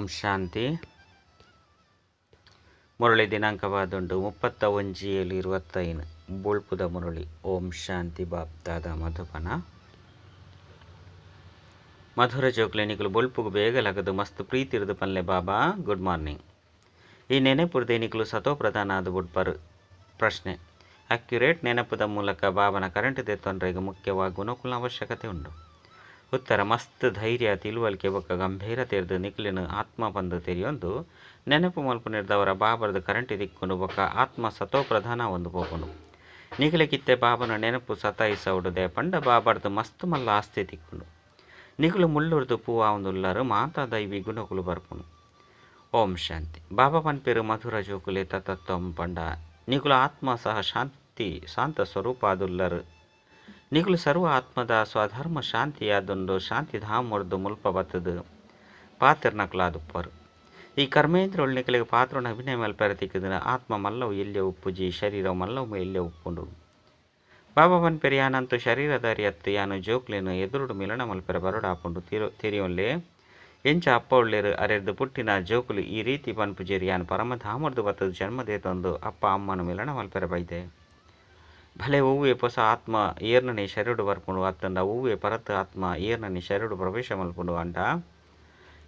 ಓಂ ಶಾಂತಿ. ಮುರಳಿ ದಿನಾಂಕವಾದುಂಡು 31/7/25. ಬೊಳ್ಪುದ ಮುರಳಿ. ಓಂ ಶಾಂತಿ. ಬಾಪ್ದಾದ ಮಧುಬನ. ಮಧುರ ಜೋಕ್ಲೆ ನಿಕುಲು ಬೊಳ್ಪುಗು ಬೇಗ ಲಗದು ಮಸ್ತ್ ಪ್ರೀತಿರ್ದು ಪನ್ಲೆ ಬಾಬಾ ಗುಡ್ ಮಾರ್ನಿಂಗ್. ಈ ನೆನೆಪುರ್ದೆ ನಿಕುಲು ಸತೋ ಪ್ರಧಾನ ಆದ್ ಬುಡ್ಪರು. ಪ್ರಶ್ನೆ: ಅಕ್ಯುರೇಟ್ ನೆನಪುದ ಮೂಲಕ ಬಾಬನ ಕರೆಂಟ್ ದೆತ್ತೊನ್ರೆಗ್ ಮುಖ್ಯವಾಗಿ ಗುಣಕುಲ್ನ ಅವಶ್ಯಕತೆ ಉಂಡು. ಉತ್ತರ: ಮಸ್ತ್ ಧೈರ್ಯ, ತಿಳುವಳಿಕೆ ಬೊಕ್ಕ ಗಂಭೀರತೆರ್ದು ನಿಕುಲೆನ್ ಆತ್ಮ ಪಂದ್ ತೆರಿಯೊಂದು ನೆನಪು ಮಲ್ಪುನೆರ್ದವರ ಬಾಬರ್ದ್ ಕರೆಂಟ್ ದಿಕ್ಕುಂಡು ಬೊಕ್ಕ ಆತ್ಮ ಸತೋ ಪ್ರಧಾನ ಆವೊಂದು ಪೋಪುಂಡು. ನಿಕುಲೆಗಿತ್ತೆ ಬಾಬನ ನೆನಪು ಸತಾಯಿಸವೊಡು ದಾಯೆ ಬಾಬರ್ದ್ ಮಸ್ತ್ ಮಲ್ಲ ಆಸ್ತಿ ತಿಕ್ಕುಂಡು. ನಿಕುಲು ಮುಳ್ಳುರ್ದು ಪೂ ಆವೊಂದುಲ್ಲರು ಮಾತಾ ದೈವಿ ಗುಣಕುಲು ಬರ್ಪುಂಡು. ಓಂ ಶಾಂತಿ. ಬಾಬಾ ಪನ್ಪೆರ್ ಮಧುರ ಜೋಕುಲೆ ತತ್ತತ್ವಂ ಪಂಡ ನಿಕುಲು ಆತ್ಮ ಸಹ ಶಾಂತಿ ಶಾಂತ ಸ್ವರೂಪ ಆದುಲ್ಲರು. ನಿಕುಲು ಸರ್ವ ಆತ್ಮದ ಸ್ವಧರ್ಮ ಶಾಂತಿಯಾದುಂಡು. ಶಾಂತಿಧಾಮೊರ್ದು ಮುಲ್ಪ ಬತ್ತುದು ಪಾತೆರ್ನಕುಲಾದುಪ್ಪರು. ಈ ಕರ್ಮೇಂದ್ರೊಳು ನಿಕುಲೆಗ್ ಪಾತ್ರೊನು ಅಭಿನಯ ಮಲ್ಪೆರೆ ತಿಕ್ಕುದಿನ. ಆತ್ಮ ಮಲ್ಲವು ಎಲ್ಯ ಉಪ್ಪುಜಿ, ಶರೀರ ಮಲ್ಲವು ಎಲ್ಯ ಉಪ್ಪುಂಡು. ಬಾಬಾ ಪನ್ಪೆರ್ ಯಾನಂತೂ ಶರೀರಧಾರಿ ಅತ್ತು, ಯಾನು ಜೋಕ್ಲೆನ್ ಎದುರುಡು ಮಿಲನ ಮಲ್ಪೆರೆ ಬರೊಡಾಪುಂಡು. ತೆರಿಯೊನ್ಲೆ ಎಂಚ ಅಪ್ಪ ಉಲ್ಲೆರ್ ಅರೆರ್ದ್ ಪುಟ್ಟಿನ ಜೋಕುಲು ಈ ರೀತಿ ಪನ್ಪುಜೆರ್ ಯಾನ್ ಪರಮಧಾಮೊರ್ದು ಬತ್ತುದು ಜನ್ಮ ದೇತೊಂದು ಅಪ್ಪ ಅಮ್ಮನ ಮಿಲನ ಮಲ್ಪೆರೆ ಬೈದೆ. ಭಲೆ ಒವ್ವೆ ಪೊಸ ಆತ್ಮ ಏರ್ನನೆ ಶರೀರಡು ಬರ್ಪುಂಡು ಅತ್ತಂಡ ಒವ್ವೆ ಪರತ್ ಆತ್ಮ ಏರ್ನನೆ ಶರೀರಡು ಪ್ರವೇಶ ಮಲ್ಪುಂಡು ಅಂಡ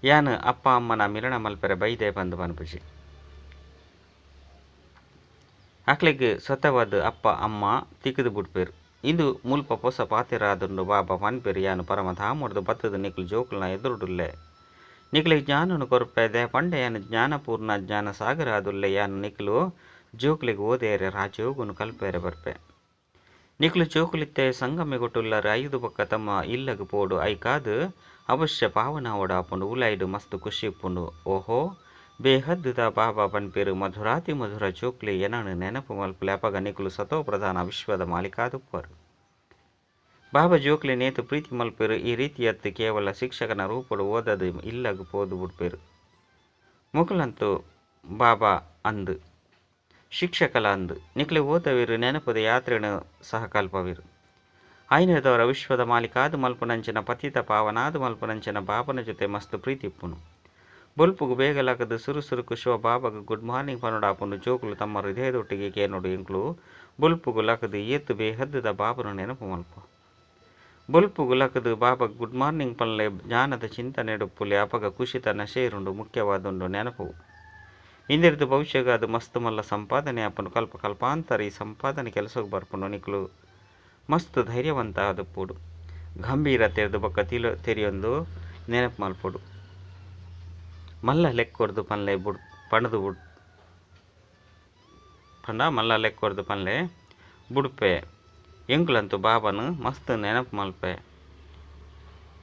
ಯಾನ್ ಅಪ್ಪ ಅಮ್ಮನ ಮಿಲನ ಮಲ್ಪೆರೆ ಬೈದೆ ಪಂದ್ ಪನ್ಪುಜಿ. ಅಕ್ಲೆಗ್ ಸ್ವತಃವಾದ್ ಅಪ್ಪ ಅಮ್ಮ ತಿಕ್ಕುದು ಬುಡ್ಪೆರ್. ಇಂದು ಮುಲ್ಪ ಪೊಸ ಪಾತೆರಾದುಂಡು. ಬಾಬಾ ಪನ್ಪೆರ್ ಯಾನ್ ಪರಮಧಾಮೊರ್ದು ಬತ್ತುದು ನಿಕುಲು ಜೋಕುಲ್ನ ಎದುರುಡುಲ್ಲೆ. ನಿಕುಲೆಗ್ ಜ್ಞಾನನು ಕೊರ್ಪೆ ದಾಯೆ ಪಂಡ ಯಾನ್ ಜ್ಞಾನಪೂರ್ಣ ಜ್ಞಾನ ಸಾಗರ ಆದುಲ್ಲೆ. ಯಾನ್ ನಿಕುಲು ಜೋಕುಲೆಗ್ ಓದೇರೆ ರಾಜಯೋಗನು ಕಲ್ಪೆರೆ ಬರ್ಪೆ. ನಿಕುಲು ಜೋಕುಲಿತ್ತೆ ಸಂಗಮಿಗೊಟ್ಟುಲ್ಲರು. ಐದು ಬೊಕ್ಕ ತಮ್ಮ ಇಲ್ಲಗ್ ಪೋಡು ಐಕಾದ್ ಅವಶ್ಯ ಪಾವನ ಆವೊಡಾಪುಂಡು. ಉಲಾಯಿಡ್ ಮಸ್ತ್ ಖುಷಿ ಉಪ್ಪುಂಡು. ಓಹೋ ಬೇಹದ್ದುದ ಬಾಬಾ ಪನ್ಪೆರ್ ಮಧುರಾತಿ ಮಧುರ ಜೋಕ್ಲೆ ಎನನ್ ನೆನಪು ಮಲ್ಪುಲೆ ಅಪಗ ನಿಕುಲು ಸತೋ ಪ್ರಧಾನ ವಿಶ್ವದ ಮಾಲೀಕಾದುಪ್ಪರು. ಬಾಬಾ ಜೋಕ್ಲೆ ನೇತು ಪ್ರೀತಿ ಮಲ್ಪೆರು. ಈ ರೀತಿಯತ್ತು ಕೇವಲ ಶಿಕ್ಷಕನ ರೂಪಡು ಓದದು ಇಲ್ಲಗ್ ಪೋದು ಬುಡ್ಪೆರು. ಮುಕುಲಂತೂ ಬಾಬಾ ಅಂದು ಶಿಕ್ಷಕಲ ಅಂದು ನಿಕುಲೆ ಓದವಿರು ನೆನಪುದ ಯಾತ್ರೆನು ಸಹ ಕಲ್ಪವಿರು. ಆಯ್ನೆದವರ ವಿಶ್ವದ ಮಾಲೀಕಾದು ಮಲ್ಪುನಂಚಿನ ಪತಿತ ಪಾವನಾದು ಮಲ್ಪುನಂಚಿನ ಬಾಬನ ಜೊತೆ ಮಸ್ತ್ ಪ್ರೀತಿ ಇಪ್ಪುನು. ಬೊಲ್ಪುಗು ಬೇಗ ಲಕದು ಸುರು ಸುರುಕು ಶಿವ ಬಾಬಾಗ್ ಗುಡ್ ಮಾರ್ನಿಂಗ್ ಪನೊಡಾಪುಂಡು. ಜೋಕುಲು ತಮ್ಮ ಹೃದಯದೊಟ್ಟಿಗೆ ಕೇನೋಡು ಎಂಕ್ಲು ಬೊಲ್ಪುಗು ಲಕದು ಏತ್ ಬೇಹದ್ದುದ ಬಾಬನ ನೆನಪು ಮಲ್ಪ. ಬೊಲ್ಪುಗು ಲಕದು ಬಾಬಾಗ್ ಗುಡ್ ಮಾರ್ನಿಂಗ್ ಪನ್ಲೆ ಜ್ಞಾನದ ಚಿಂತನೆಡುಪ್ಪುಲೆ ಅಪಗ ಖುಷಿತ ನಶೆ ಇರುಂಡು. ಮುಖ್ಯವಾದುಂಡು ನೆನಪು. ಇಂದೆರ್ದು ಭವಿಷ್ಯಗಾದ ಮಸ್ತ್ ಮಲ್ಲ ಸಂಪಾದನೆ ಆಪುಂಡು. ಕಲ್ಪ ಕಲ್ಪಾಂತರ ಈ ಸಂಪಾದನೆ ಕೆಲಸಕ್ಕೆ ಬರ್ಪುಂಡು. ನಿಕುಲು ಮಸ್ತ್ ಧೈರ್ಯವಂತ ಆದುಪ್ಪೊಡು. ಗಂಭೀರತೆರ್ದು ಬೊಕ್ಕ ತೆರಿಯೊಂದು ನೆನಪು ಮಲ್ಪೊಡು. ಮಲ್ಲ ಲೆಕ್ಕೊರ್ದು ಪನ್ಲೆ ಬುಡ್ ಪಣದು ಬುಡ್ ಪಂಡ ಮಲ್ಲ ಲೆಕ್ಕೊರ್ದು ಪನ್ಲೆ ಬುಡ್ಪೆ. ಎಂಕುಲಂತೂ ಬಾಬನು ಮಸ್ತ್ ನೆನಪು ಮಲ್ಪೆ.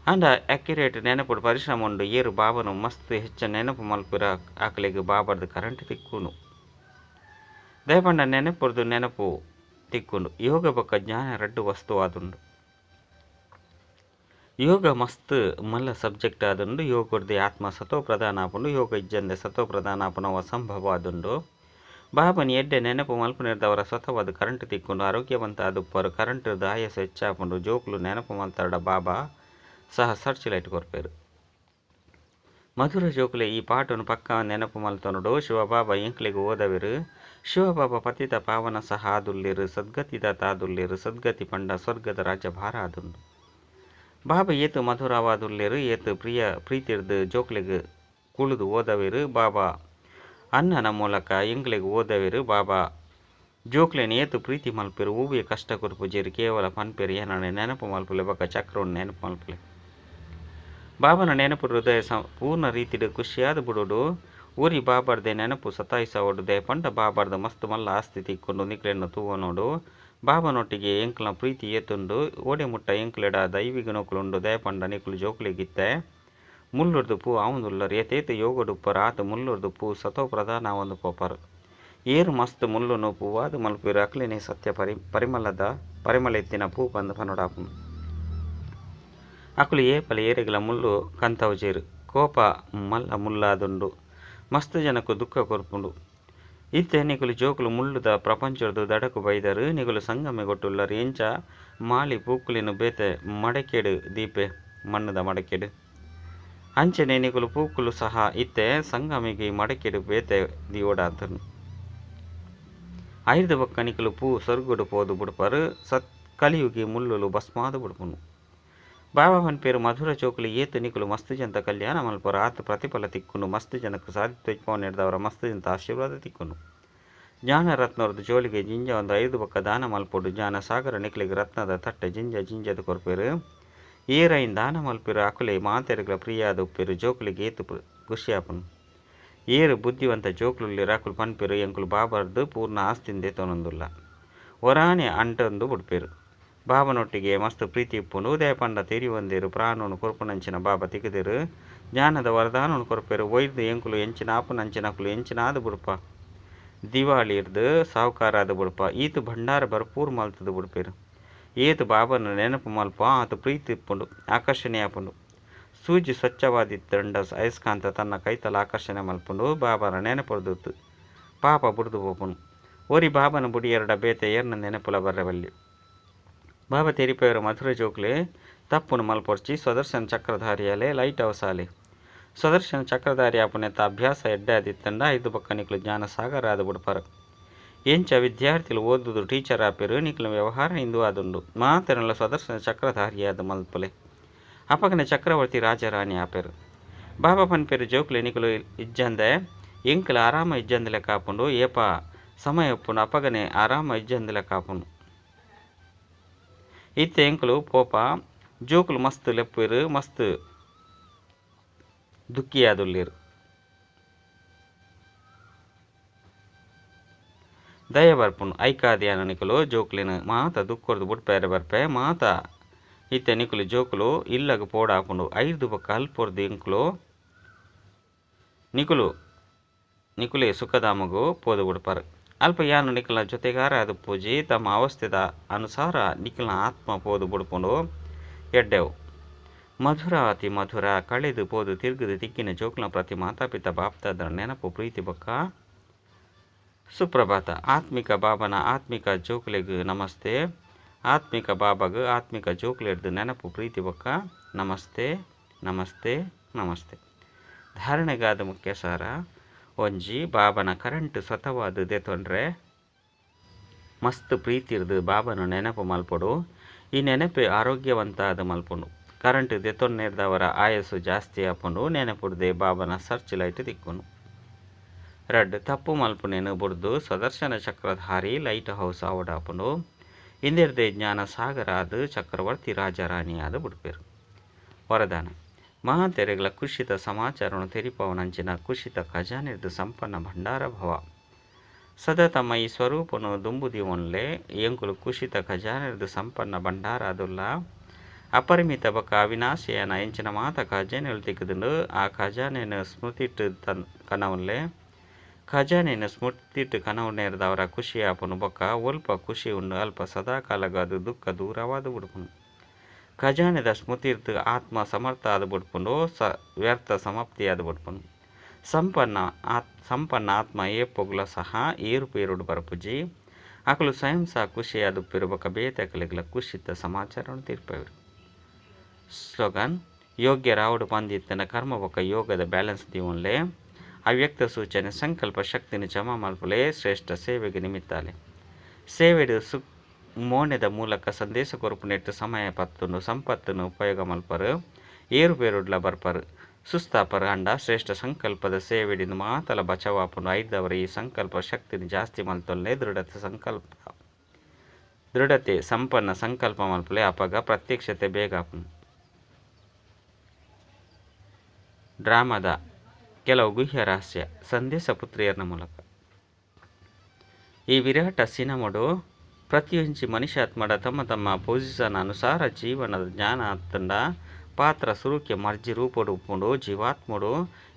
ಆಂಡ ಅಕ್ಯುರೇಟ್ ನೆನಪುಡು ಪರಿಶ್ರಮ ಉಂಡು. ಏರು ಬಾಬನು ಮಸ್ತ್ ಹೆಚ್ಚ ನೆನಪು ಮಲ್ಪುರ ಆಕಲೆಗ್ ಬಾಬರ್ದು ಕರೆಂಟ್ ತಿಕ್ಕುಂಡು. ದಯಪಂಡ ನೆನಪುರ್ದು ನೆನಪು ತಿಕ್ಕುಂಡು. ಯೋಗ ಬೊಕ್ಕ ಜ್ಞಾನ ರಡ್ಡು ವಸ್ತು ಆದುಂಡು. ಯೋಗ ಮಸ್ತ್ ಮಲ್ಲ ಸಬ್ಜೆಕ್ಟ್ ಆದುಂಡು. ಯೋಗರ್ದು ಆತ್ಮ ಸತೋ ಪ್ರಧಾನ ಆಪುಂಡು. ಯೋಗ ಇಜ್ಜಂದೆ ಸತೋ ಪ್ರಧಾನ ಆಪುನವು ಅಸಂಭವ ಆದುಂಡು. ಬಾಬನ ಎಡ್ಡೆ ನೆನಪು ಮಲ್ಪುನೆರ್ದವರ ಸ್ವತಃವಾದ ಕರೆಂಟ್ ತಿಕ್ಕುಂಡು. ಆರೋಗ್ಯವಂತ ಆದುಪ್ಪರು. ಕರೆಂಟ್ ಆಯಾಸ ಹೆಚ್ಚಾಪುಂಡು. ಜೋಕುಲು ನೆನಪು ಮಲ್ತಾಡ ಬಾಬಾ ಸಹ ಸರ್ಚ್ ಲೈಟ್ ಕೊರ್ಪೆರು. ಮಧುರ ಜೋಕುಲೆ ಈ ಪಾಠನು ಪಕ್ಕ ನೆನಪು ಮಲ್ತೊನೊಡು. ಶಿವಬಾಬಾ ಎಂಕ್ಲೆಗ್ ಓದವೆರು. ಶಿವಬಾಬಾ ಪತಿತ ಪಾವನ ಸಹ ಆದುಲ್ಲೆರು. ಸದ್ಗತಿದಾತ ಆದುಲ್ಲೆರು. ಸದ್ಗತಿ ಪಂಡ ಸ್ವರ್ಗದ ರಾಜ್ಯಭಾರ ಆದುಂಡು. ಬಾಬಾ ಏತು ಮಧುರವಾದುಲ್ಲೆರು ಏತು ಪ್ರಿಯ ಪ್ರೀತಿರ್ದು ಜೋಕ್ಲೆಗ್ ಕುಳುದು ಓದವೆರು. ಬಾಬಾ ಅನ್ನನ ಮೂಲಕ ಎಂಕ್ಲೆಗ್ ಓದವೆರು. ಬಾಬಾ ಜೋಕ್ಲೆನ್ ಏತು ಪ್ರೀತಿ ಮಲ್ಪೆರು. ಒವ್ವೆ ಕಷ್ಟ ಕೊರ್ಪುಜೆರು. ಕೇವಲ ಪನ್ಪೆರು ಏನನ ನೆನಪು ಮಲ್ಪುಲೆ ಬೊಕ್ಕ ಚಕ್ರವನ್ನು ನೆನಪು ಮಲ್ಪುಲೆ. ಬಾಬನ ನೆನಪು ಹೃದಯ ಪೂರ್ಣ ರೀತಿಡ್ ಖುಷಿಯಾದ ಬುಡೋಡು. ಊರಿ ಬಾಬರ್ದೆ ನೆನಪು ಸತಾಯಿಸವೊಡು. ದಾಯೆ ಪಂಡ ಬಾಬರ್ದ ಮಸ್ತ್ ಮಲ್ಲ ಆಸ್ತಿ ತಿಕ್ಕೊಂಡು ನಿಕ್ಲೆನ್ ತೂವೊನೊಡು. ಬಾಬನೊಟ್ಟಿಗೆ ಎಂಕ್ಲ್ನ ಪ್ರೀತಿ ಏತುಂಡು. ಓಡೆ ಮುಟ್ಟ ಎಂಕ್ಲೆಡ ದೈವಿ ಗುಣಕುಲುಂಡು. ದಾಯೆ ಪಂಡ ನಿಕುಲು ಜೋಕುಲೆಗಿತ್ತೆ ಮುಳ್ಳುರ್ದು ಪೂ ಆವೊಂದುಲ್ಲರು. ಏತೇತ್ ಯೋಗಡುಪ್ಪರು ಆತ್ ಮುಳ್ಳುರ್ದು ಪೂ ಸತೋ ಪ್ರಧಾನ ಆವೊಂದು ಪೋಪರು. ಏರು ಮಸ್ತ್ ಮುಳ್ಳುನು ಪೂವಾದ್ ಮಲ್ಪೆರು ಅಕ್ಲೆನೆ ಸತ್ಯ ಪರಿಮಳದ ಪರಿಮಳ ಎತ್ತಿನ ಪೂ ಪಂದ್ ಪನೊಡಾಪುಂಡು. ಅಕುಲು ಏಪಲ ಏರೆಗ್ಲ ಮುಳ್ಳು ಕಂತವುಜೆರು. ಕೋಪ ಮಲ್ಲ ಮುಳ್ಳಾದುಂಡು. ಮಸ್ತ್ ಜನಕು ದುಃಖ ಕೊರ್ಪುಂಡು. ಇತ್ತೆ ನಿಕುಲು ಜೋಕುಲು ಮುಳ್ಳುದ ಪ್ರಪಂಚೊರ್ದು ದಡಕು ಬೈದರು. ನಿಕುಲು ಸಂಗಮಿಗೊಟ್ಟುಲ್ಲರು. ಎಂಚ ಮಾಳಿ ಪೂಕುಲೆನ್ ಬೇತೆ ಮಡಕೆಡ್ ದೀಪೆ ಮಣ್ಣುದ ಮಡಕೆಡ್ ಅಂಚನೆ ನಿಕುಲು ಪೂಕುಲು ಸಹ ಇತ್ತೆ ಸಂಗಮಿಗೆ ಮಡಕೆಡ್ ಬೇತೆ ದಿವೊಡಾತುಂಡು. ಐರ್ದ ಬೊಕ್ಕ ನಿಕುಲು ಪೂ ಸ್ವರ್ಗಡ್ ಪೋದು ಬುಡ್ಪರ್ ಸತ್ ಕಲಿಯುಗಿ ಮುಳ್ಳುಲು ಭಸ್ಮಾದ್ ಬುಡ್ಪುನು. ಬಾಬಾ ಪನ್ಪೇರು ಮಧುರ ಜೋಕುಲು ಏತ್ ನಿಕುಲು ಮಸ್ತ್ ಜನತ ಕಲ್ಯಾಣ ಮಲ್ಪರ ಆತ್ ಪ್ರತಿಫಲ ತಿಕ್ಕುಂಡು ಮಸ್ತ್ ಜನಕ್ಕೆ ಸಾಧಿ ತೋಜ್ಪಾವನೆರ್ದವರ ಮಸ್ತ್ ಜನತ ಆಶೀರ್ವಾದ ತಿಕ್ಕುಂಡು. ಜ್ಞಾನ ರತ್ನೊರ್ದು ಜೋಳಿಗೆ ಜಿಂಜ ಒಂದು ಐದು ಬೊಕ್ಕ ದಾನ ಮಲ್ಪೊಡು ಜ್ಞಾನ ಸಾಗರ ನಿಕ್ಲೆಗ್ ರತ್ನದ ತಟ್ಟೆ ಜಿಂಜ ಜಿಂಜದ ಕೊರ್ಪೆರು. ಏರೈನ್ ದಾನ ಮಲ್ಪೆರು ಅಕುಲೆ ಮಾತೆರ್ಗ್ಲ ಪ್ರಿಯಾದ ಉಪ್ಪೆರು ಜೋಕುಲಿಗೆ ಏತ್ ಖುಷಿ ಆಪುಂಡು. ಏರು ಬುದ್ಧಿವಂತ ಜೋಕುಲುಲ್ಲೆರ್ ಅಕುಲು ಪನ್ಪೆರು ಎಂಕುಲು ಬಾಬಾರ್ದು ಪೂರ್ಣ ಆಸ್ತಿಂದೆ ತೊನೊಂದುಲ್ಲ. ಒರಾನೆ ಅಂಟೊಂದು ಬುಡ್ಪೆರು. ಬಾಬನೊಟ್ಟಿಗೆ ಮಸ್ತ್ ಪ್ರೀತಿ ಉಪ್ಪುಂಡು ದಯಪಂಡ ತೆರಿಯೊಂದೆರು ಪ್ರಾಣೋನು ಕೊರ್ಪುನಂಚಿನ ಬಾಬಾ ತಿಕ್ಕುದೆರು. ಜ್ಞಾನದ ವರದಾನನು ಕೊರ್ಪೆರು ಒಯ್ದು ಎಂಕುಲು ಎಂಚಿನ ಆಪುನಂಚಿನಕುಲು ಎಂಚಿನಾದ ಬುಡ್ಪ. ದಿವಾಳಿರ್ದು ಸಾಹುಕಾರಾದ ಬುಡ್ಪ ಈತ್ ಭಂಡಾರ ಭರ್ಪೂರ್ ಮಲ್ತದ ಬುಡ್ಪೆರು. ಏತ್ ಬಾಬನ ನೆನಪು ಮಲ್ಪ ಆತ ಪ್ರೀತಿ ಇಪ್ಪುಂಡು ಆಕರ್ಷಣೆ ಆಪುಂಡು. ಸೂಜಿ ಸ್ವಚ್ಛವಾದಿತ್ತಂಡ ಅಯಸ್ಕಾಂತ ತನ್ನ ಕೈತಲ ಆಕರ್ಷಣೆ ಮಲ್ಪುಂಡು ಬಾಬನ ನೆನಪುರ್ದು ಪಾಪ ಬುಡ್ದು ಪೋಪುಂಡು. ಒರಿ ಬಾಬನ ಬುಡಿಯರಡ ಬೇತೆ ಏರ್ನ ನೆನಪುಲ ಬರ್ರೆವಲ್ಲಿ. ಬಾಬಾ ತೆರಿಪೇರು ಮಧುರ ಜೋಕ್ಲೆ ತಪ್ಪುನು ಮಲ್ಪೊರ್ಚಿ ಸ್ವದರ್ಶನ ಚಕ್ರಧಾರಿಯಾಲೆ ಲೈಟ್ ಹೌಸ್ ಆಲೆ. ಸ್ವದರ್ಶನ ಚಕ್ರಧಾರಿ ಆಪುನೆತ್ತ ಅಭ್ಯಾಸ ಎಡ್ಡೆ ಆದಿತ್ತಂಡ ಐದು ಬೊಕ್ಕ ನಿಕ್ಲು ಜ್ಞಾನ ಸಾಗರ ಆದ್ ಬುಡ್ಪರ್. ಎಂಚ ವಿದ್ಯಾರ್ಥಿಲು ಓದುದು ಟೀಚರ್ ಆಪೆರು ನಿಕ್ಲು ವ್ಯವಹಾರ ಇಂದು ಆದುಂಡು ಮಾತೆರ್ನಲ ಸ್ವದರ್ಶನ ಚಕ್ರಧಾರಿಯಾದ ಮಲ್ಪುಲೆ. ಅಪಗನೆ ಚಕ್ರವರ್ತಿ ರಾಜರಾಣಿ ಆಪೆರು. ಬಾಬಾ ಪನ್ಪೆರು ಜೋಕ್ಲೆ ನಿಕ್ಲು ಇಜ್ಜಂದೆ ಎಂಕುಲು ಆರಾಮ ಇಜ್ಜಂದೆ ಲೆಕ್ಕ ಆಪುಂಡು ಏಪ ಸಮಯ ಉಪ್ಪುಂಡು ಅಪಗನೆ ಆರಾಮ ಇಜ್ಜಂದೆ ಲೆಕ್ಕ ಆಪುಂಡು. ಇತ್ತೆ ಎಂಕುಲು ಪೋಪ ಜೋಕುಲು ಮಸ್ತ್ ಲೆಪ್ಪುವೆರು ಮಸ್ತ್ ದುಃಖಿಯಾದುಲ್ಲೆರ್. ದಯ ಬರ್ಪುಂಡು ಐಕಾದಿಯಾನ ನಿಕುಲು ಜೋಕ್ಲೆನ್ ಮಾತ ದುಃಖೊರ್ದು ಬುಡ್ಪೆರೆ ಬರ್ಪೆ ಮಾತ ಇತ್ತೆ ನಿಕುಲು ಜೋಕುಲು ಇಲ್ಲಗ್ ಪೋಡಾಪುಂಡು ಐರ್ದು ಬೊಕ್ಕ ಅಲ್ಪೊರ್ದು ಎಂಕುಲು ನಿಕುಲು ನಿಕುಲೆ ಸುಖಧಾಮಗು ಪೋದು ಬುಡ್ಪರ್. ಅಲ್ಪ ಯಾನು ನಿಕಲ್ನ ಜೊತೆಗಾರ ಆದ್ ಪೂಜಿ ತಮ್ಮ ಅವಸ್ಥೆದ ಅನುಸಾರ ನಿಕಲ್ನ ಆತ್ಮ ಪೋದು ಬುಡ್ಪುಂಡು ಎಡ್ಡೆವು. ಮಧುರ ಅತಿ ಮಧುರ ಕಳೆದು ಪೋದು ತಿರುಗುದು ತಿಕ್ಕಿನ ಜೋಕ್ಲನ ಪ್ರತಿ ಮಾತಾಪಿತ ಬಾಪ್ತಾದರ ನೆನಪು ಪ್ರೀತಿ ಬೊಕ್ಕ ಸುಪ್ರಭಾತ. ಆತ್ಮಿಕ ಬಾಬನ ಆತ್ಮಿಕ ಜೋಕ್ಲೆಗ್ ನಮಸ್ತೆ. ಆತ್ಮಿಕ ಬಾಬಾಗ್ ಆತ್ಮಿಕ ಜೋಕ್ಲೆಡ್ದು ನೆನಪು ಪ್ರೀತಿ ಬೊಕ್ಕ ನಮಸ್ತೆ ನಮಸ್ತೆ ನಮಸ್ತೆ. ಧಾರಣೆಗಾದ ಮುಖ್ಯ ಸಾರ ಒಂಜಿ ಬಾಬನ ಕರೆಂಟ್ ಸ್ವತವಾದ ದೆತೊಂಡ್ರೆ ಮಸ್ತ್ ಪ್ರೀತಿರ್ದು ಬಾಬನ ನೆನಪು ಮಲ್ಪೊಡು. ಈ ನೆನಪೆ ಆರೋಗ್ಯವಂತಾದ ಮಲ್ಪುಂಡು. ಕರೆಂಟ್ ದೆತೊನ್ನೆರ್ದವರ ಆಯಸ್ಸು ಜಾಸ್ತಿ ಆಪುಂಡು ನೆನಪುಡ್ದೆ ಬಾಬನ ಸರ್ಚ್ ಲೈಟ್ ತಿಕ್ಕುಂಡು. ರಡ್ಡ್ ತಪ್ಪು ಮಲ್ಪುನೇನು ಬುಡ್ದು ಸ್ವದರ್ಶನ ಚಕ್ರಧಾರಿ ಲೈಟ್ ಹೌಸ್ ಆವಡಾಪುಂಡು. ಇಂದಿರ್ದೆ ಜ್ಞಾನ ಸಾಗರ ಆದ್ ಚಕ್ರವರ್ತಿ ರಾಜರಾಣಿ ಆದ್ ಬುಡ್ಪೆರು. ವರದಾನ ಮಹಾತೆರೆಗಳ ಕುಶಿತ ಸಮಾಚಾರವನ್ನು ತೆರಿಪವನಂಚಿನ ಕುಶಿತ ಖಜಾನೆರ್ದು ಸಂಪನ್ನ ಭಂಡಾರ ಭವ. ಸದಾ ತಮ್ಮ ಈ ಸ್ವರೂಪನು ದುಂಬುದಿವೊನ್ಲೆ ಎಂಕುಲು ಕುಶಿತ ಖಜಾನೆರ್ದು ಸಂಪನ್ನ ಭಂಡಾರ ಆದುಲ್ಲ. ಅಪರಿಮಿತ ಬೊಕ್ಕ ಅವಿನಾಶಿಯನ ಎಂಚಿನ ಮಾತ ಖಜಾನೆಲು ತಿಕ್ಕುದುಂಡು ಆ ಖಜಾನೆನ ಸ್ಮೃತಿಟ್ಟು ಕನವನ್ಲೆ. ಖಜಾನೆನ ಸ್ಮೃತಿಟ್ಟು ಕನವನೇರ್ದವರ ಖುಷಿ ಆಪುನು ಬೊಕ್ಕ ಒಲ್ಪ ಖುಷಿ ಉಂಡು ಅಲ್ಪ ಸದಾಕಾಲಗಾದು ದುಃಖ ದೂರವಾದ ಬುಡ್ಪುನು. ಖಜಾನೆದ ಸ್ಮೃತಿರ್ದು ಆತ್ಮ ಸಮರ್ಥ ಆದ ಬುಡ್ಪುಂಡು ವ್ಯರ್ಥ ಸಮಾಪ್ತಿಯಾದ ಬುಡ್ಪುಂಡು. ಸಂಪನ್ನ ಆತ್ಮ ಏಪೊಗ್ಲ ಸಹ ಏರುಪೇರುಡು ಬರಪುಜಿ. ಅಕಲು ಸ್ವಯಂ ಸಹ ಖುಷಿಯಾದ ಬೊಕ್ಕ ಬೇತೆ ಕುಶಿತ ಸಮಾಚಾರವನ್ನು ತೀರ್ಪವರು. ಸ್ಲೋಗನ್ ಯೋಗ್ಯ ರಾವುಡು ಪಂದಿತ್ತನ ಕರ್ಮ ಬೊಕ್ಕ ಯೋಗದ ಬ್ಯಾಲೆನ್ಸ್ ದೀವನ್ಲೆ. ಅವ್ಯಕ್ತ ಸೂಚನೆ ಸಂಕಲ್ಪ ಶಕ್ತಿನ ಜಮಾ ಮಲ್ಪುಲೆ ಶ್ರೇಷ್ಠ ಸೇವೆಗೆ ನಿಮಿತ್ತಾಲೆ. ಸೇವೆಡು ಮೋನೆದ ಮೂಲಕ ಸಂದೇಶ ಕೊರಪುನೆಟ್ಟು ಸಮಯ ಪತ್ತುನು ಸಂಪತ್ತನ್ನು ಉಪಯೋಗ ಮಲ್ಪರು ಏರುಪೇರುಡ್ಲ ಬರ್ಪರು ಸುಸ್ತಾಪರು ಅಂಡ ಶ್ರೇಷ್ಠ ಸಂಕಲ್ಪದ ಸೇವೆಡಿನ ಮಾತಲ ಬಚಾವಾಪುನು. ಐದವರ ಈ ಸಂಕಲ್ಪ ಶಕ್ತಿನ ಜಾಸ್ತಿ ಮಲ್ತೊಲ್ಲೆ ದೃಢತೆ ಸಂಪನ್ನ ಸಂಕಲ್ಪ ಮಲ್ಪುಲೆ ಅಪಗ ಪ್ರತ್ಯಕ್ಷತೆ ಬೇಗ ಆಪುನು. ಡ್ರಾಮಾದ ಕೆಲವು ಗುಹ್ಯ ರಹಸ್ಯ ಸಂದೇಶ ಪುತ್ರಿಯರ ಮೂಲಕ. ಈ ವಿರಾಟ ಸಿನಿಮಾಡು ಪ್ರತಿಯೊಂಜಿ ಮನುಷ್ಯಾತ್ಮಡ ತಮ್ಮ ತಮ್ಮ ಪೊಸಿಷನ್ ಅನುಸಾರ ಜೀವನದ ಜ್ಞಾನ ತಂಡ ಪಾತ್ರ ಸುರುಕೆ ಮರ್ಜಿ ರೂಪಡು ಉಪ್ಪುಂಡು. ಜೀವಾತ್ಮಡು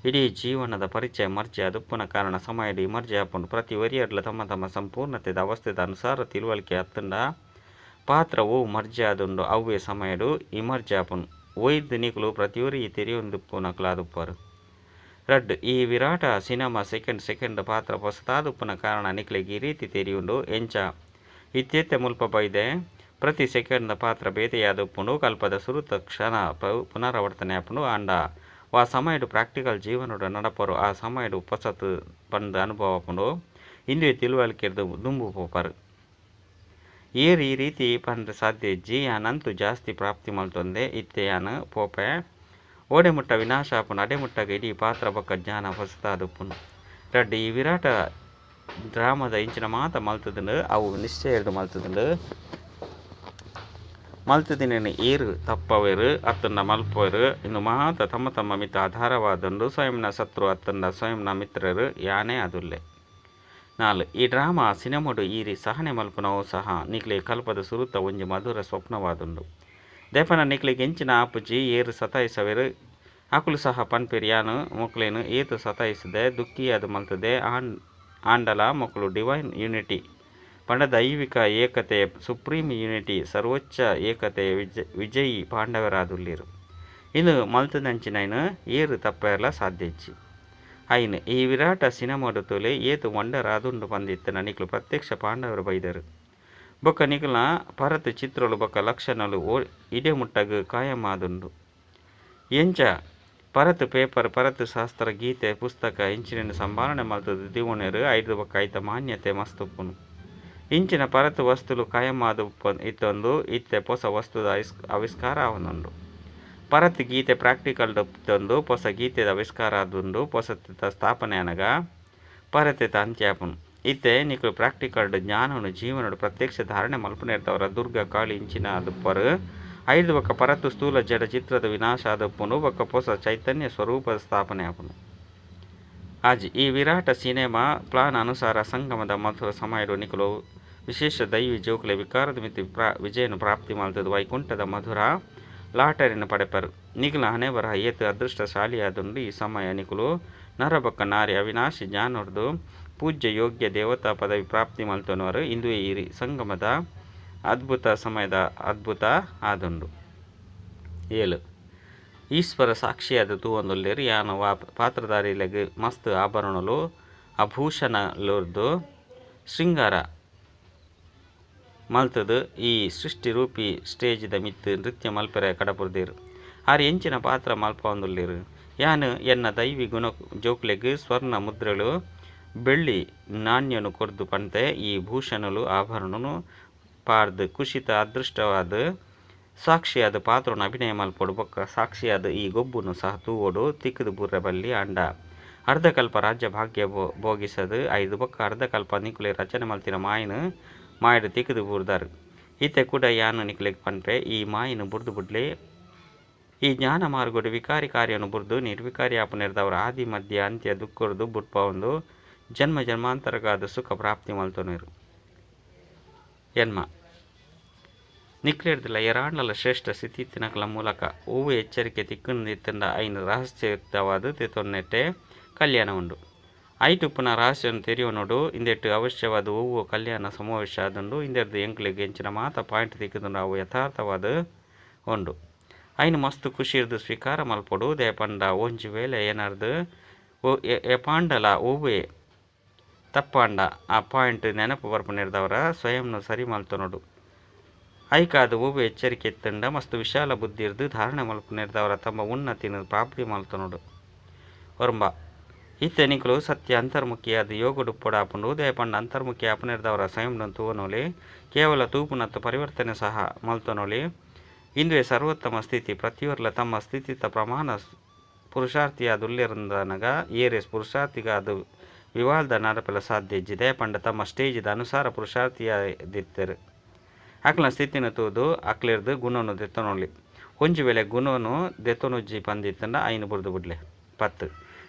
ಇಡೀ ಜೀವನದ ಪರಿಚಯ ಮರ್ಜಿ ಅದುಪ್ಪುನ ಕಾರಣ ಸಮಯಡು ಮರ್ಜಿ ಆಪುಂಡು. ಪ್ರತಿ ಒರಿಯಡ್ಲ ತಮ್ಮ ತಮ್ಮ ಸಂಪೂರ್ಣತೆದ ಅವಸ್ಥೆದ ಅನುಸಾರ ತಿಳುವಳಿಕೆ ಅತ್ತಂಡ ಪಾತ್ರವು ಮರ್ಜಿ ಆದುಂಡು ಅವ್ವೇ ಸಮಯಡು ಇಮರ್ಜಿ ಆಪುಂಡು. ಒಯ್ದು ನಿಕುಲು ಪ್ರತಿಯೊರಿ ತೆರಿಯೊಂದುಪ್ಪುನಕುಲಾದುಪ್ಪರು. ರಡ್ಡ್ ಈ ವಿರಾಟ ಸಿನಿಮಾ ಸೆಕೆಂಡ್ ಸೆಕೆಂಡ್ ಪಾತ್ರ ಹೊಸತಾದುಪ್ಪುನ ಕಾರಣ ನಿಕ್ಲೆಗ್ ಈ ರೀತಿ ತೆರಿಯುಂಡು. ಎಂಚ ಇತ್ಯೆತ್ತೆ ಮುಲ್ಪ ಬೈದೆ ಪ್ರತಿ ಸೆಕೆಂಡ್ದ ಪಾತ್ರ ಬೇತೆಯಾದುಪ್ಪುಂಡು. ಕಲ್ಪದ ಸುರುತ ಕ್ಷಣ ಪುನರಾವರ್ತನೆ ಆಪುಂಡು. ಆಂಡ ವಾ ಸಮಯಡು ಪ್ರಾಕ್ಟಿಕಲ್ ಜೀವನಡು ನಡಪರು ಆ ಸಮಯಡು ಪೊಸತ್ ಪಂದ್ ಅನುಭವ ಆಪುಂಡು. ಇಂದುವೆ ತಿಳುವಳಿಕೆರ್ದ್ ದುಂಬು ಪೋಪರ್. ಏರ್ ಈ ರೀತಿ ಪಂದ್ ಸಾಧ್ಯ ಇಜ್ಜಿ. ಯಾನಂತೂ ಜಾಸ್ತಿ ಪ್ರಾಪ್ತಿ ಮಲ್ತೊಂದೆ. ಇತ್ತೆ ಯಾನ್ ಪೋಪೆ. ಓಡೆ ಮುಟ್ಟ ವಿನಾಶ ಆಪುಂಡು ಅಡೆ ಮುಟ್ಟಗ ಇಡೀ ಪಾತ್ರ ಬೊಕ್ಕ ಜ್ಞಾನ ಹೊಸತಾದುಪ್ಪುಂಡು. ರಡ್ಡ್ ಈ ವಿರಾಟ ಡ್ರಾಮದ ಇಂಚಿನ ಮಾತ ಮಲ್ತುದುಂಡು ಅವು ನಿಶ್ಚಯರ್ದ್ ಮಲ್ತುದುಂಡು. ಮಲ್ತುದಿನೆನ್ ಏರ್ ತಪ್ಪವೆರ್ ಅತ್ತುಂಡ ಮಲ್ಪುವೆರ್. ಇಂದು ಮಾತ ತಮ್ಮ ತಮ್ಮ ಮಿತ್ತ್ ಆಧಾರವಾದುಂಡು. ಸ್ವಯಂನ ಸತ್ರು ಅತ್ತುಂಡ ಸ್ವಯಂನ ಮಿತ್ರರು ಯಾನೇ ಆದುಲ್ಲೆ. 4 ಈ ಡ್ರಾಮಾ ಸಿನೆಮೊಡು ಈರ್ ಸಹನೆ ಮಲ್ಪುನವು ಸಹ ನಿಕ್ಲೆಗ್ ಕಲ್ಪದ ಸುರುತ ಒಂಜಿ ಮಧುರ ಸ್ವಪ್ನವಾದುಂಡು. ದೇಪನ ನಿಕ್ಲೆಗ್ ಎಂಚಿನ ಆಪುಜಿ ಏರ್ ಸತಾಯಿಸವೆರ್ ಅಕುಲು ಸಹ ಪನ್ಪೆರ್ ಯಾನ್ ಮೊಕ್ಲೆನ್ ಏತ್ ಸತಾಯಿಸದೆ ದುಃಖಿಯಾದ್ ಮಲ್ತದೆ ಆಂಡಲ ಮೊಕುಲು ಡಿವೈನ್ ಯುನಿಟಿ ಪಂಡ ದೈವಿಕ ಏಕತೆ ಸುಪ್ರೀಂ ಯುನಿಟಿ ಸರ್ವೋಚ್ಚ ಏಕತೆ ವಿಜಯಿ ಪಾಂಡವರಾದುಲ್ಲೆರ್. ಇಂದು ಮಲ್ತದಂಚಿನೈನ್ ಏರ್ ತಪ್ಪೆರ್ಲ ಸಾಧ್ಯ ಇಜ್ಜಿ. 5 ಈ ವಿರಾಟ ಸಿನೆಮೊಡು ತೂಲೆ ಏತ್ ವಂಡರ್ ಆದುಂಡು ಪಂದಿತ್ತಿನ ನಿಕ್ಲು ಪ್ರತ್ಯಕ್ಷ ಪಾಂಡವರು ಬೈದರು. ಬೊಕ್ಕ ನಿಕ್ಲ್ನ ಪರತ್ ಚಿತ್ರಲು ಬೊಕ್ಕ ಲಕ್ಷಣಲು ಇಡೆ ಮುಟ್ಟಗ್ ಕಾಯಂ ಆದುಂಡು. ಎಂಚ ಪರತ್ ಪೇಪರ್ ಪರತ್ ಶಾಸ್ತ್ರ ಗೀತೆ ಪುಸ್ತಕ ಇಂಚಿನ ಸಂಭಾಳನೆ ಮಲ್ತದ ದಿವೊನೆರ್ ಐದು ಬೊಕ್ಕ ಐತ ಮಾನ್ಯತೆ ಮಸ್ತ್ ಉಪ್ಪುನು. ಇಂಚಿನ ಪರತ್ ವಸ್ತುಲು ಕಾಯಂ ಆದ್ ಇತ್ತೊಂದು ಇತ್ತೆ ಪೊಸ ವಸ್ತುದ ಆವಿಷ್ಕಾರ ಆವೊಂದುಂಡು. ಪರತ್ ಗೀತೆ ಪ್ರಾಕ್ಟಿಕಲ್ ಇತ್ತೊಂದು ಪೊಸ ಗೀತೆದ ಆವಿಷ್ಕಾರ ಆದುಂಡು. ಪೊಸತ ಸ್ಥಾಪನೆ ಅನಗ ಪರತೆತ ಅಂತ್ಯ ಆಪುಂಡು. ಇತ್ತೆ ನಿಕ್ಲು ಪ್ರಾಕ್ಟಿಕಲ್ ಜ್ಞಾನನು ಜೀವನಡು ಪ್ರತ್ಯಕ್ಷ ಧಾರಣೆ ಮಲ್ಪುನೆರ್ದವರ ದುರ್ಗಾ ಕಾಳಿ ಇಂಚಿನ ಆದುಪ್ಪರು. ಐದು ಬೊಕ್ಕ ಪರತು ಸ್ಥೂಲ ಜಡ ಚಿತ್ರದ ವಿನಾಶ ಆದುಪ್ಪುಂಡು ಬೊಕ್ಕ ಪೊಸ ಚೈತನ್ಯ ಸ್ವರೂಪದ ಸ್ಥಾಪನೆ ಆಪುಂಡು. ಆಜಿ ಈ ವಿರಾಟ ಸಿನೆಮಾ ಪ್ಲಾನ್ ಅನುಸಾರ ಸಂಗಮದ ಮಧುರ ಸಮಯಡು ನಿಕುಲು ವಿಶೇಷ ದೈವಿ ಜೋಕುಲೆ ವಿಕಾರದ ಮಿತಿ ವಿಜಯನು ಪ್ರಾಪ್ತಿ ಮಲ್ತದ ವೈಕುಂಠದ ಮಧುರ ಲಾಟರಿನ ಪಡೆಪರು. ನಿಕುಲ ಹಣೆ ಬರಹ ಏತ್ ಅದೃಷ್ಟಶಾಲಿಯಾದುಂಡು. ಈ ಸಮಯ ನಿಕುಲು ನರಬೊಕ್ಕ ನಾರಿ ಅವಿನಾಶಿ ಜ್ಞಾನೊರ್ದು ಪೂಜ್ಯ ಯೋಗ್ಯ ದೇವತಾ ಪದವಿ ಪ್ರಾಪ್ತಿ ಮಲ್ತೊನವರು. ಇಂದುವೆ ಈ ಸಂಗಮದ ಅದ್ಭುತ ಸಮಯದ ಅದ್ಭುತ ಆದುಂಡು. 7 ಈಶ್ವರ ಸಾಕ್ಷಿಯಾದ ತೂವೊಂದುಲ್ಲೆರ್. ಯಾನ್ ವಾ ಪಾತ್ರಧಾರಿಲೆಗ್ ಮಸ್ತ್ ಆಭರಣಲು ಆಭೂಷಣಲುರ್ದು ಶೃಂಗಾರ ಮಲ್ತದು ಈ ಸೃಷ್ಟಿ ರೂಪಿ ಸ್ಟೇಜ್ದ ಮಿತ್ತ್ ನೃತ್ಯ ಮಲ್ಪೆರೆ ಕಡಪುರ್ದೆರ್. ಆರ್ ಎಂಚಿನ ಪಾತ್ರ ಮಲ್ಪೊಂದುಲ್ಲೆರ್. ಯಾನ್ ಎನ್ನ ದೈವಿ ಗುಣ ಜೋಕ್ಲೆಗ್ ಸ್ವರ್ಣ ಮುದ್ರೆಲು ಬೆಳ್ಳಿ ನಾಣ್ಯನು ಕೊರ್ದು ಪಂತೆ ಈ ಭೂಷಣಲು ಆಭರಣನು ಪಾರ್ದ್ ಕುಶಿತ ಅದೃಷ್ಟವಾದ ಸಾಕ್ಷಿಯಾದ ಪಾತ್ರನು ಅಭಿನಯ ಮಲ್ಪೊಡು ಬೊಕ್ಕ ಸಾಕ್ಷಿಯಾದ ಈ ಗೊಬ್ಬುನು ಸಹ ತೂವೊಡು. ತಿಕ್ಕುದು ಬುರ್ರೆ ಬಲ್ಲಿ ಆಂಡ ಅರ್ಧಕಲ್ಪ ರಾಜ್ಯ ಭಾಗ್ಯ ಭೋಗಿಸದು ಐದು ಬೊಕ್ಕ ಅರ್ಧಕಲ್ಪ ನಿಕುಲೆ ರಚನೆ ಮಲ್ತಿನ ಮಾಯನು ಮಾಯಡು ತಿಕ್ಕುದು ಬುರ್ದಾರು. ಇತ್ತೆ ಕೂಡ ಯಾನು ನಿಕುಲೆಗ್ ಪನ್ಪೆ ಈ ಮಾಯನು ಬುರ್ದು ಬುಡ್ಲೆ. ಈ ಜ್ಞಾನ ಮಾರ್ಗೋಡು ವಿಕಾರಿ ಕಾರ್ಯನು ಬುರ್ದು ನಿರ್ವಿಕಾರಿ ಆಪುನೆರ್ದವರ ಆದಿ ಮಧ್ಯ ಅಂತ್ಯ ದುಃಖರ್ದು ಬುಡ್ಪವೊಂದು ಜನ್ಮ ಜನ್ಮಾಂತರಗಾದ ಸುಖ ಪ್ರಾಪ್ತಿ ಮಲ್ತೊನೆರು. ಎನ್ಮ ನಿಕ್ಲೆರ್ದಿಲ್ಲ ಎರಾಂಡಲ ಶ್ರೇಷ್ಠ ಸ್ಥಿತಿ ತಿನಕಲ ಮೂಲಕ ಓವು ಎಚ್ಚರಿಕೆ ತಿಕ್ಕುಂದಿತ್ತಂಡ ಐನ ರಹಸ್ಯಯುಕ್ತವಾದ ತಿತೊನ್ನೆಟ್ಟೆ ಕಲ್ಯಾಣ ಉಂಡು. ಐಟುಪ್ಪುನ ರಹಸ್ಯವನ್ನು ತೆರಿಯೊನೊಡು ಇಂದೆಟ್ಟು ಅವಶ್ಯವಾದ ಓವು ಕಲ್ಯಾಣ ಸಮಾವೇಶ ಆದುಂಡು. ಇಂದೆರ್ದು ಎಂಕ್ಲೆಗ್ ಎಂಚಿನ ಮಾತ ಪಾಯಿಂಟ್ ತಿಕ್ಕುದುಂಡು ಅವು ಯಥಾರ್ಥವಾದ ಉಂಡು. ಐನು ಮಸ್ತ್ ಖುಷಿರ್ದು ಸ್ವೀಕಾರ ಮಲ್ಪೊಡು. ದೇಪಂಡ ಒಂಜಿ ವೇಳೆ ಏನಾರ್ದು ಎಪಾಂಡಲ ಓವೇ ತಪ್ಪಾಂಡ ಆ ಪಾಯಿಂಟ್ ನೆನಪು ಬರ್ಪುನೆರ್ದವರ ಸ್ವಯಂನು ಸರಿ ಮಲ್ತೊನೊಡು. ಐಕಾದ ಓವು ಎಚ್ಚರಿಕೆ ಇತ್ತಂಡ ಮಸ್ತ್ ವಿಶಾಲ ಬುದ್ಧಿರ್ದು ಧಾರಣೆ ಮಲ್ಪುನೆರ್ದವರ ತಮ್ಮ ಉನ್ನತಿನ ಪ್ರಾಪ್ತಿ ಮಲ್ತೊನೊಡು. ಒರ್ಂಬ ಇತ್ತೆ ನಿಕುಲು ಸತ್ಯ ಅಂತರ್ಮುಖಿಯಾದ ಯೋಗಡುಪ್ಪೊಡಾಪುಂಡು. ದಯಪಂಡ ಅಂತರ್ಮುಖಿ ಆಪುನೆರ್ದವರ ಸ್ವಯಂನು ತೂವನೊಲಿ ಕೇವಲ ತೂಪುನತ್ತು ಪರಿವರ್ತನೆ ಸಹ ಮಲ್ತೊನೊಲಿ. ಇಂದುವೆ ಸರ್ವೋತ್ತಮ ಸ್ಥಿತಿ. ಪ್ರತಿಯೊರ್ಲ ತಮ್ಮ ಸ್ಥಿತಿತ ಪ್ರಮಾಣ ಪುರುಷಾರ್ಥಿಯಾದುಲ್ಲೆರಂದನಗ ಏರೆ ಪುರುಷಾರ್ಥಿಗಾದ ವಿವಾದ ನಡಪೆಲ ಸಾಧ್ಯ ಇಜ್ಜಿ. ದಯಪಂಡ ತಮ್ಮ ಸ್ಟೇಜ್ದ ಅನುಸಾರ ಪುರುಷಾರ್ಥಿಯಾದಿತ್ತೆರು. ಅಕ್ಲ ಸ್ಥಿತಿನ ತೂದು ಅಕ್ಲೆರ್ದು ಗುಣನು ದೆತ್ತೊನೊಲಿ. ಒಂಜಿ ವೇಳೆ ಗುಣನು ದೆತ್ತೊನುಜ್ಜಿ ಪಂದಿತ್ತಂಡ ಐನು ಬುರ್ದು ಬುಡ್ಲೆ. 10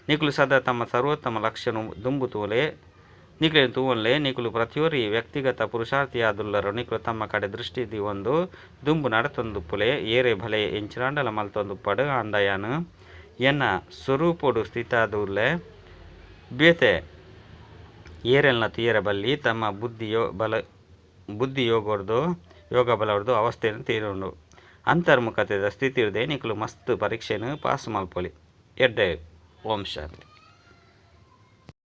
ನಿಕುಲು ಸದಾ ತಮ್ಮ ಸರ್ವೋತ್ತಮ ಲಕ್ಷ್ಯನು ದುಂಬು ತೂಲೆ ನಿಕ್ಲೆನ್ ತೂವೊನ್ಲೆ. ನಿಕುಲು ಪ್ರತಿಯೊರಿ ವ್ಯಕ್ತಿಗತ ಪುರುಷಾರ್ಥಿಯಾದುಲ್ಲರು. ನಿಕುಲು ತಮ್ಮ ಕಡೆ ದೃಷ್ಟಿ ದೀವೊಂದು ದುಂಬು ನಡತೊಂದುಪ್ಪುಲೆ. ಏರೆ ಭಲೆ ಎಂಚಿನಾಂಡಲ ಮಲ್ತೊಂದುಪ್ಪಡು ಆಂಡ ಯಾನ್ ಎನ್ನ ಸ್ವರೂಪೊಡು ಸ್ಥಿತಾದುಲ್ಲೆ. ಬೇತೆ ಏರೆಲ್ನ ತೀಯರ ಬಲ್ಲಿ ತಮ್ಮ ಬುದ್ಧಿ ಯೋಗರ್ದು ಯೋಗ ಬಲವರ್ದು ಅವಸ್ಥೆಯನ್ನು ತೀರುಂಡು. ಅಂತರ್ಮುಖತೆದ ಸ್ಥಿತಿ ಇರ್ದೆ ನಿಕುಲು ಮಸ್ತ್ ಪರೀಕ್ಷೆನು ಪಾಸ್ ಮಲ್ಪೊಲಿ. ಎಡ್ಡೆ. ಓಂ ಶಾಂತಿ.